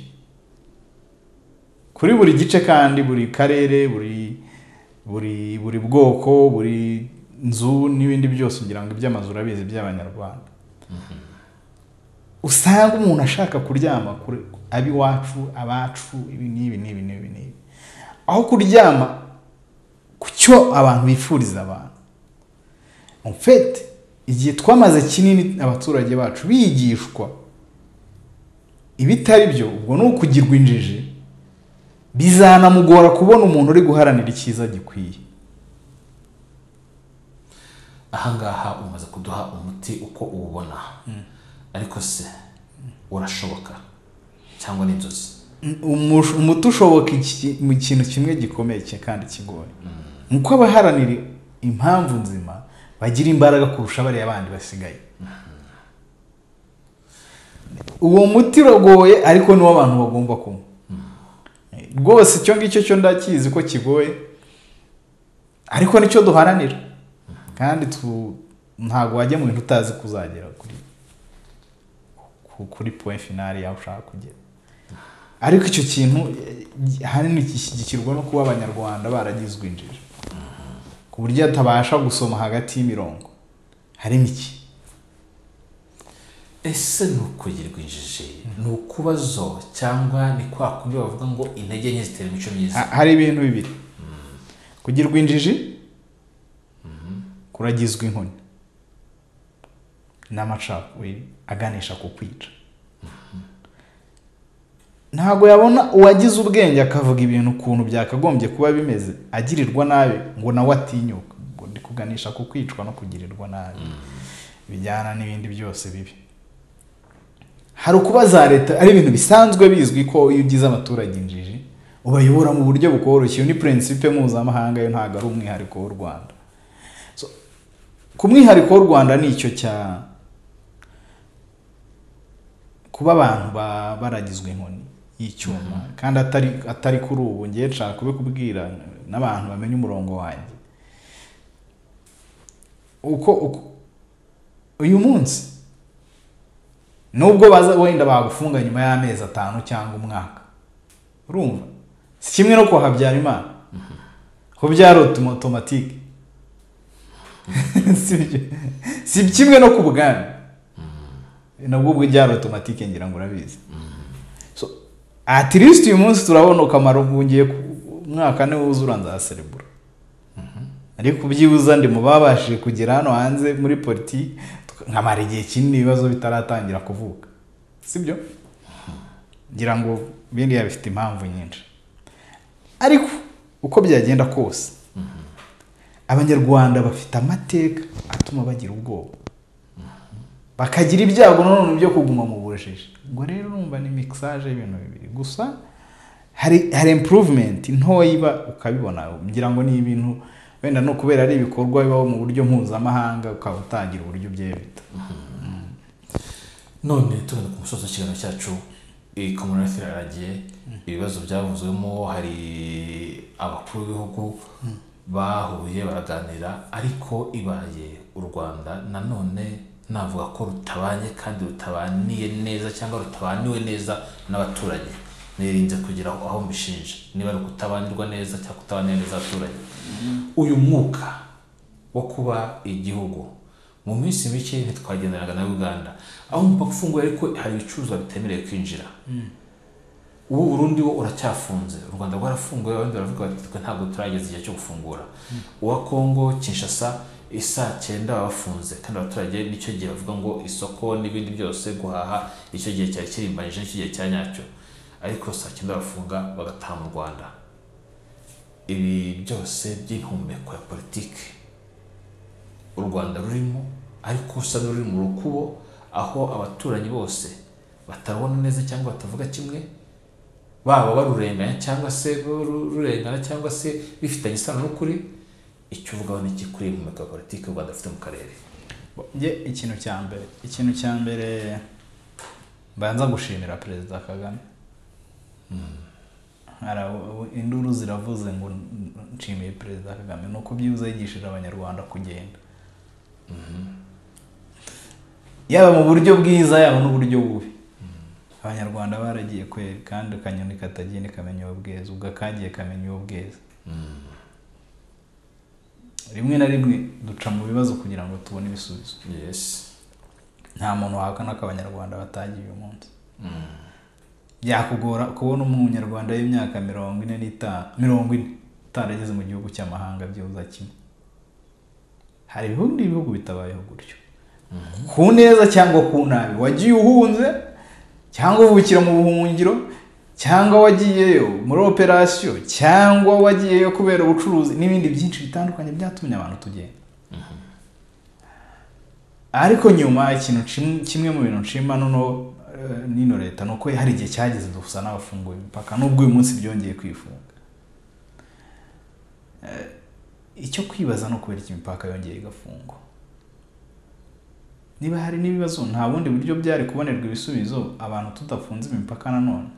kuri buri gice, kandi buri karere, buri bwoko, buri nzu n'ibindi byose, ngira ngo iby'amazu urabizi by'abanyarwanda. Usanga umuntu ashaka kuryama kuri abiwacu, abacu, ibi n'ibi n'ibi n'ibi n'ibi, aho kuryama ku cyo abantu bifuriza abantu. En fait, igihe twamaze kinini abaturage bacu bigishwa ibitari byo, ubwo ni ukugirwa injiji, bizanamugora kubona umuntu uri guharanira icyiza gikwiye. Ahangaha umaze kuduha umuti uko uwubona, ariko se urashoboka cyangwa ni inzozi? Umuti ushoboka mu kintu kimwe gikomeye kandi kigoye, nuko abaharanira impamvu nzima bagira imbaraga kurusha bariya bandi basigaye. Uwo muti uragoye, ariko niwo abantu bagomba kunywa rwose. Icyo ngicyo cyo ndakizi ko kigoye, ariko nicyo duharanira, kandi ntabwo wajya mu bintu utazi kuzagera kuri point finale yaho ushaka kugera. Ariko icyo kintu ahanini gishyigikirwa no kuba abanyarwanda baragizwe injiji ku buryo atabasha gusoma hagati y'imirongo harimo iki. Ese ni ukugirwa injiji, ni ukubazo, cyangwa ni kwa kundi bavuga ngo intege nke zitera imico myiza? Hari ibintu bibiri: kugirwa injiji, kuragizwa inkoni n'amacakubiri aganisha ku kwica. Ntabwo yabona uwagize ubwenge akavuga ibintu ukuntu byakagombye kuba bimeze agirirwa nabi ngo nawe atinyuka, ngo ndi kuganisha ku kwicwa no kugirirwa nabi bijyana n'ibindi byose bibi. Hari ukuba za leta ari ibintu bisanzwe bizwi ko iyo ugize abaturage injiji ubayobora mu buryo bukoroshye. Ni principe mpuzamahanga, yo ntabwo ari umwihariko w'u Rwanda. So, ku mwihariko w'u Rwanda ni icyo cya kuba abantu baragizwe inkoni y'icyuma, kandi atari kuri ubu. Ngiye nshaka kubikubwira n'abantu bamenye umurongo wanjye. Uko uyu munsi nubwo baza wenda bagufunga nyuma y'amezi 5 cyangwa umwaka, urumva si kimwe no kwa Habyarimana ho byari automatique, si kimwe no ku bwami nabwo ubwo byari automatique, ngira ngo urabizi. So at least uyu munsi turabona ukamaro ngiye umwaka ne wuzura nzaserebura, ariko byibuza ndi mu babashije kugera hano hanze muri politiki nkamara igihe kinini ibibazo bitaratangira kuvuka, sibyo? Ngira ngo bindi yabifite impamvu nyinshi, ariko uko byagenda kose abanyarwanda bafite amateka atuma bagira ubwoba, bakagira ibyago none byo kuguma mu bujiji. Ngo rero urumva ni mixage y'ibintu bibiri gusa. Hari improvement ntoya iba ukabibona, ngira ngo ni ibintu wenda no kubera ari ibikorwa bibaho mu buryo mpuzamahanga ukaba utangira uburyo byebita. None tugana ku musozo w'ikiganiro cyacu, Commonwealth iragiye, ibibazo byavuzwemo, hari abakuru b'ibihugu bahuye baraganira, ariko ibaye u Rwanda nanone navuga ko rutabanye kandi rutabaniye neza cyangwa rutabaniwe neza n'abaturage. Nirinze kugira aho mbishinja niba ari ukutabanirwa neza cyangwa kutabanira neza abaturage. Uyu mwuka wo kuba igihugu mu minsi mike ntitwagendanaga na Uganda aho umupaka ufunguye, ariko hari ibicuruzwa bitemerewe kwinjira. Ubu Burundi wo uracyafunze, u Rwanda rwarafunguye, abandi baravuga bati twe ntabwo turageza igihe cyo gufungura. Uwa Kongo Kinshasa isaa 9 bafunze, kandi abaturage nicyo gihe bavuga ngo isoko n'ibindi byose guhaha icyo gihe cyari kirimbanyije, nicyo gihe cya nyacyo, ariko saa 9 bafunga bagataha mu Rwanda. Ibi byose by'inhumeko ya politiki u Rwanda rurimo, ariko usa n'uri mu rukubo aho abaturanyi bose batarabona neza cyangwa batavuga kimwe, baba barurenganya cyangwa se rurengana cyangwa se bifitanye isano n'ukuri. Icyo uvugaho ni iki kuri iyi mpumeko ya politiki u Rwanda rufite mu karere? Nge ikintu cya mbere mbanza gushimira Perezida Kagame. Induru ziravuze ngo nshimiye Perezida Kagame nuko byibuze yigishije abanyarwanda kugenda, yaba mu buryo bwiza yaba n'uburyo bubi. Abanyarwanda baragiye kweri, kandi akanyoni katagiye ntikamenya uwo bweza, ubwo akagiye kamenya uwo bweza. Rimwe na rimwe duca mu bibazo kugira ngo tubone ibisubizo. Nta muntu wahakana ko abanyarwanda batagiye uyu munsi. Byakugora kubona umunyarwanda w'imyaka 45 40 utarageze mu gihugu cy'amahanga byibuze kimwe. Hari ibindi bihugu bitabayeho gutyo, ku neza cyangwa ku nabi. Wagiye uhunze cyangwa uvukira mu buhungiro, cyangwa wagiyeyo muri operation, cyangwa wagiyeyo kubera ubucuruzi n'ibindi byinshi bitandukanye byatumye abantu tugenda. Ariko nyuma ikintu kimwe mu bintu nshima noneho nino leta nuko hari igihe cyageze dusa n'abafunguye imipaka, nubwo uyu munsi byongeye kwifunga. Icyo kwibaza no kubera iki imipaka yongeye igafungwa. Niba hari n'ibibazo nta bundi buryo byari kubonerwa ibisubizo abantu tudafunze imipaka nanone.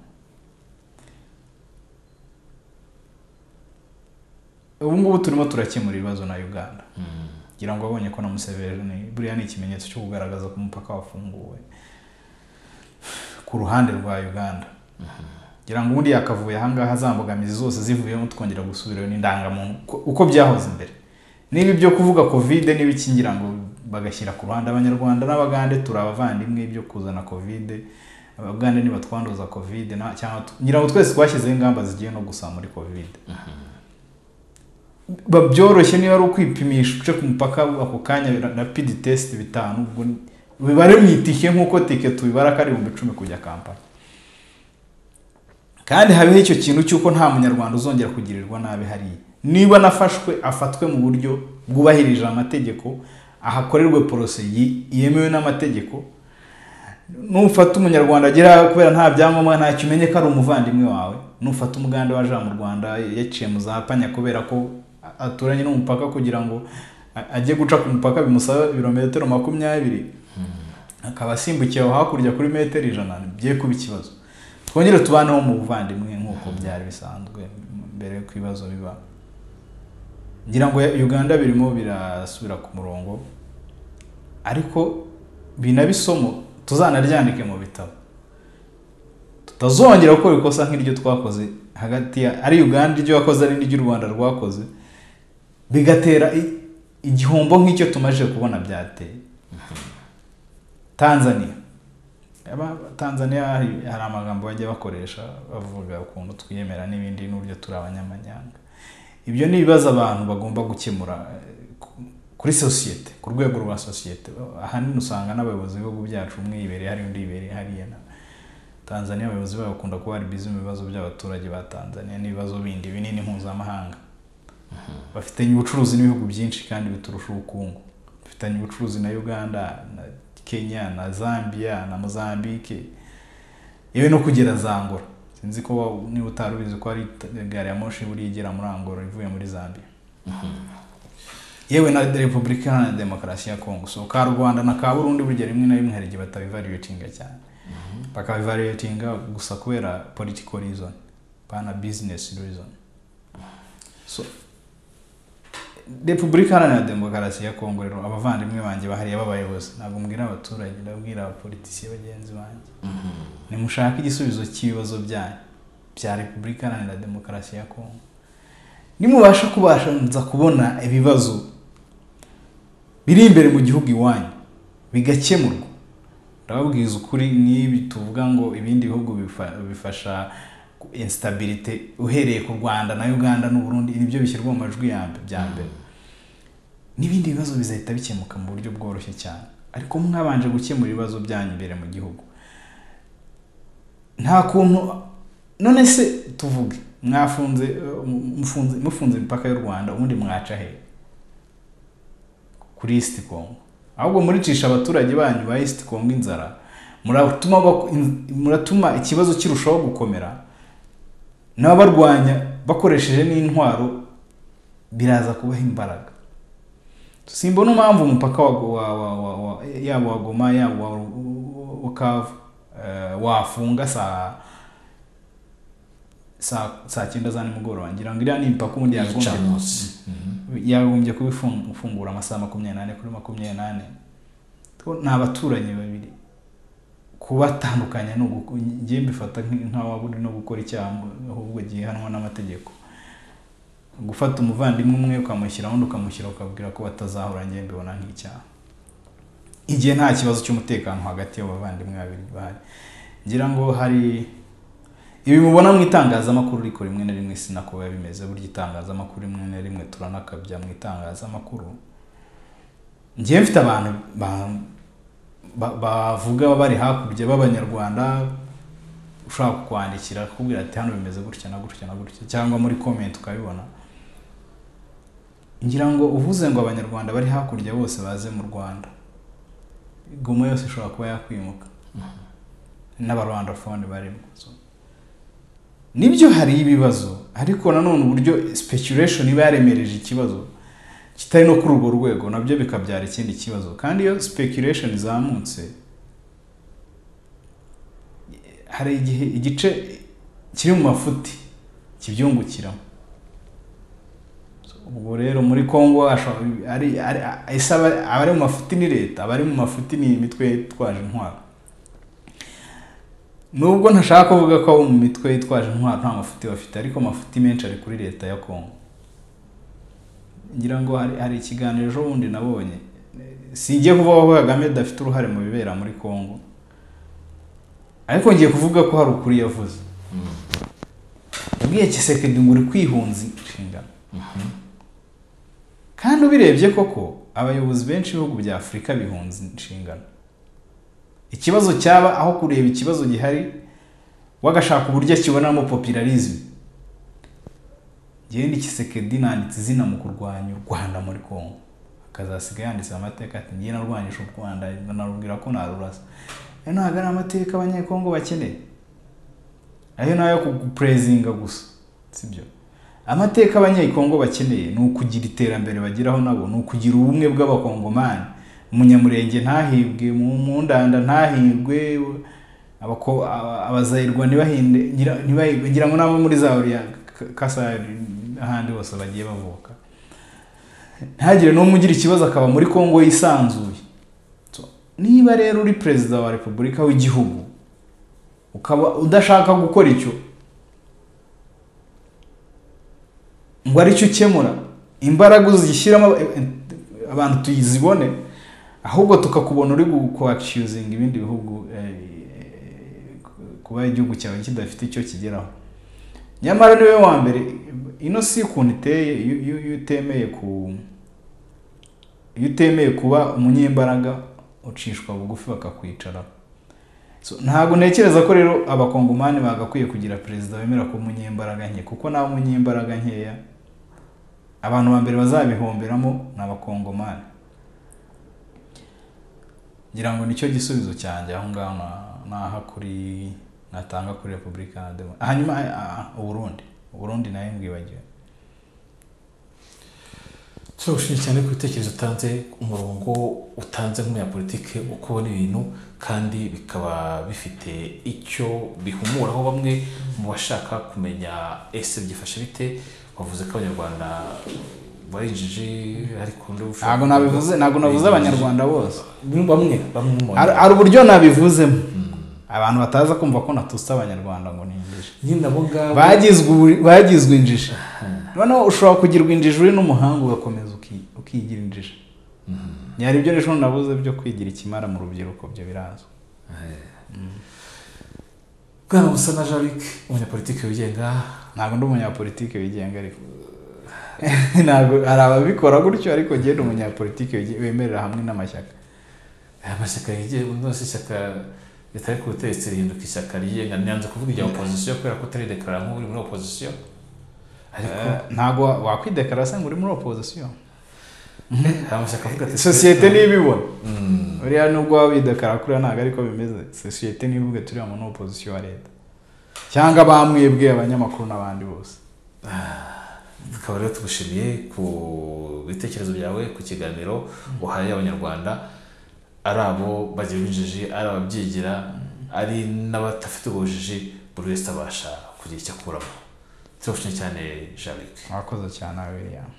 Ubu ngubu turimo turakemura ibibazo na Uganda. Ngira ngo abonye ko na Museveni buriya ni ikimenyetso cyo kugaragaza ko umupaka wafunguwe ku ruhande rwa Uganda. Ngira ngo ubundi yakavuye ahangaha za mbogamizi zose zivuyemo, twongera gusubirayo n'indangamuntu uko byahoze imbere. Niba ibyo kuvuga Covid n'ibiki, ngira ngo bagashyira ku ruhande. Abanyarwanda n'Abagande turi abavandimwe, ibyo kuzana Covid, Abagande nibatwanduza Covid cyangwa ngira ngo twese twashyizeho ingamba zigiye no gusa muri Covid. Babyoroshye, niba ari ukwipimisha uce ku mupaka ako kanya, rapid test 5, ubwo bibare mu itike nk'uko tike tubibara ko ari 10,000 kujya Kampala. Kandi habeho icyo kintu cy'uko nta munyarwanda uzongera kugirirwa nabi hariya. Niba nafashwe, afatwe mu buryo bwubahirije amategeko, ahakorerwe procès yemewe n'amategeko. Nufata umunyarwanda agera kubera nta byangombwa, ntacyo, umenye ko ari umuvandimwe wawe. Nufata umugande waje mu Rwanda yaciye mu za Panya kubera ko aturanye n'umupaka, kugira ngo ajye guca ku mupaka bimusaba ibirometero 20, akaba asimbukiye aho hakurya kuri metero 100, bigiye kuba ikibazo. Twongere tubaneho mu buvandimwe nk'uko byari bisanzwe mbere y'uko ibibazo biba. Ngira ngo Uganda birimo birasubira ku murongo, ariko binabisomo tuzanaryandike mu bitabo, tutazongera gukora ikosa nk'iryo twakoze hagati ya ari Uganda iryo yakoze ari n'iryo u Rwanda rwakoze, bigatera igihombo nk'icyo tumaze kubona byateye Tanzania. Tanzania hari amagambo bajya bakoresha bavuga ukuntu twiyemera n'ibindi n'uburyo turi abanyamanyanga. Ibyo ni ibibazo abantu bagomba gukemura kuri sosiyete, ku rwego rwa sosiyete. Ahanini usanga n'abayobozi b'ibihugu byacu umwe yibereye hari undi yibereye hariya. Na Tanzania abayobozi babo bakunda kuba bari busy mu bibazo by'abaturage ba Tanzania n'ibibazo bindi binini mpuzamahanga. Bafitanye ubucuruzi n'ibihugu byinshi kandi biturusha ubukungu. Bafitanye ubucuruzi na Uganda, na Kenya, na Zambia, na Mozambique, yewe no kugera za Angola. Sinzi ko niba utari ubizi ko ari gari ya moshi buri igera muri Angola ivuye muri Zambia. Yewe na Repubulika Iharanira Demokarasi ya Kongo. So ka Rwanda na ka Burundi burya rimwe na rimwe hari igihe batabivaluatinga cyane, bakabivaluatinga gusa kubera political reason, pana business reason. So Repubulika Iharanira Demokarasi ya Kongo rero, abavandimwe banjye bahariye b'abayobozi, ntabwo mbwira abaturage, ndabwira abapolitisiye bagenzi banjye, nimushake igisubizo cy'ibibazo byanyu bya Repubulika Iharanira Demokarasi ya Kongo. Nimubasha kubasha kubona ibibazo biri imbere mu gihugu iwanyu bigakemurwa, ndababwiza ukuri, n'ibi tuvuga ngo ibindi bihugu bifasha instabilité uhereye ku Rwanda na Uganda n'u Burundi, nibyo bishyirwa mu majwi ya mbere, n'ibindi bibazo bizahita bikemuka mu buryo bworoshye cyane. Ariko mwabanje gukemura ibibazo byanyu imbere mu gihugu. Nta kuntu none se tuvuge mwafunze mufunze imipaka y'u Rwanda, ubundi mwaca he kuri East Congo? Ahubwo muricisha abaturage banyu ba East Congo inzara, muratuma ikibazo kirushaho gukomera, n'abarwanya bakoresheje n'intwaro biraza kubaha imbaraga. Simbona impamvu umupaka yaba wa Goma yaba wa Bukavu wafunga saa 9 za nimugoroba. Ngira ngo iriya ni imipaka ubundi yagombye kuba ifungura amasaha 24 kuri 24. Ni abaturanyi babiri, kubatandukanya ngiye mbifata nk'aho uri no gukora icyaha ahubwo gihanwa n'amategeko. Gufata umuvandimwe umwe ukamushyira undi ukamushyira ukabwira ko batazahura, ngiye mbibona nk'icyaha igihe nta kibazo cy'umutekano hagati y'abavandimwe babiri bahari. Ngira ngo hari ibi mubona mu itangazamakuru, ariko rimwe na rimwe sinako biba bimeze. Burya itangazamakuru rimwe na rimwe turanakabya mu itangazamakuru. Ngiye mfite abantu bavuga bari hakurya b'Abanyarwanda, ushaka kwandikira akakubwira ati hano bimeze gutya na gutya na gutya, cyangwa muri comment ukabibona. Ngira ngo uvuze ngo Abanyarwanda bari hakurya bose baze mu Rwanda, Goma yose ishobora kuba yakwimuka n'abarwandafone barimo. Nibyo hari ibibazo, ariko nanone uburyo speculation iba yaremereje ikibazo kitari no kuri urwo rwego, nabyo bikabyara ikindi kibazo. Kandi iyo speculation izamutse, hari igihe igice kiri mu mafuti kibyungukiramo. Ubwo rero muri Kongo abari mu mafuti ni leta, abari mu mafuti ni imitwe yitwaje intwaro. Nubwo ntashaka kuvuga ko abo mu mitwe yitwaje intwaro nta mafuti bafite, ariko amafuti menshi ari kuri leta ya Kongo. Ngira ngo hari ikiganiro ejo bundi nabonye, singiye kuvuga ko Kagame adafite uruhare mu bibera muri Kongo, ariko ngiye kuvuga ko hari ukuri yavuze. Yabwiye Tshisekedi ngo uri kwihunza inshingano. Kandi ubirebye koko abayobozi benshi b'ibihugu bya Afurika bihunza inshingano. Ikibazo cyaba aho kureba ikibazo gihari wagashaka uburyo kibonamo popularism. Njyewe ni Tshisekedi nanditse izina mu kurwanya u Rwanda muri Kongo, akazasiga yanditse amateka ati ngiye narwanyije u Rwanda narubwira ko narurasa. Ayo ntabwo ari amateka abanyekongo bakeneye, ayo nayo kuguprezinga gusa, sibyo? Amateka abanyekongo bakeneye ni ukugira iterambere bageraho nabo, ni ukugira ubumwe bw'abakongomani. Umunyamurenge ntahibwe, mu ndanda ntahibwe, abazayirwa ntibahinde, ngira ngo nabo muri za Kasai ahandi hose bagiye bavuka, ntagire n'umwe ugira ikibazo akaba muri Kongo yisanzuye. Niba rero uri perezida wa Repubulika w'igihugu ukaba udashaka gukora icyo ngo aricyo ukemura, imbaraga uzishyiramo abantu tuyizibone, ahubwo tukakubona uri guaccusing ibindi bihugu kuba igihugu cyawe kidafite icyo kigeraho. Nyamara niwe wa mbere ino si ukuntu iteye. Iyo utemeye kuba umunyembaraga ucishwa bugufi bakakwicara. So, ntabwo ntekereza ko rero abakongomani bagakwiye kugira perezida wemera ko umunyembaraga nke, kuko nawe umunyembaraga nkeya abantu ba mbere bazabihomberamo ni abakongomani. Ngira ngo nicyo gisubizo cyanjye aho ngaho naha kuri natanga kuri Repubulika Demokarasi. Hanyuma Uburundi nayo mbwibagiwe. Turagushimiye cyane ku bitekerezo utanze, umurongo utanze nk'umunyapolitike uko ubona ibintu, kandi bikaba bifite icyo bihumuraho bamwe mu bashaka kumenya ese byifashe bite. Wavuze ko abanyarwanda bari injiji, ariko ntabwo nabivuze, ntabwo navuze abanyarwanda bose, bamwe hari uburyo nabivuzemo abantu bataza kumva ko natutse abanyarwanda ngo ni injiji. Nyine abo ngabo bagizwe injiji. Noneho ushobora kugirwa injiji uri n'umuhanga ugakomeza ukigira injiji. Nyari ibyo rero nabuze byo kwigira ikimara mu rubyiruko byo birazwi. Bwana Musana Jean-Luc, umunyapolitike wigenga. Ntabwo ndi umunyapolitike wigenga, ariko ntabwo hari ababikora gutyo, ariko njye ndi umunyapolitike wemerera hamwe n'amashyaka. Amashyaka yigenga, nose ishyaka ritari ku butegetsi rihinduka ishyaka ryigenga. Nyanze kuvuga irya opposition kubera ko utari deklara nk'uri muri opposition. Ariko ntabwo wakwideklara se ngo uri muri opposition. Amashyaka avuga ati sosiyete nibibona. Uriya nubwo wabideklara kuriya ntabwo ariko bimeze. Sosiyete nibivuge turi muri opposition ya leta, cyangwa bamwebwe abanyamakuru n'abandi bose. Tukaba rero tugushimiye ku bitekerezo byawe, ku kiganiro uhaye abanyarwanda, ari abo bagira injiji, ari ababyigira, ari n'abatafite ubujiji, buri wese abasha kugira icyo akuramo. Turagushimiye cyane Jean-Luc. Mwakoze cyane William.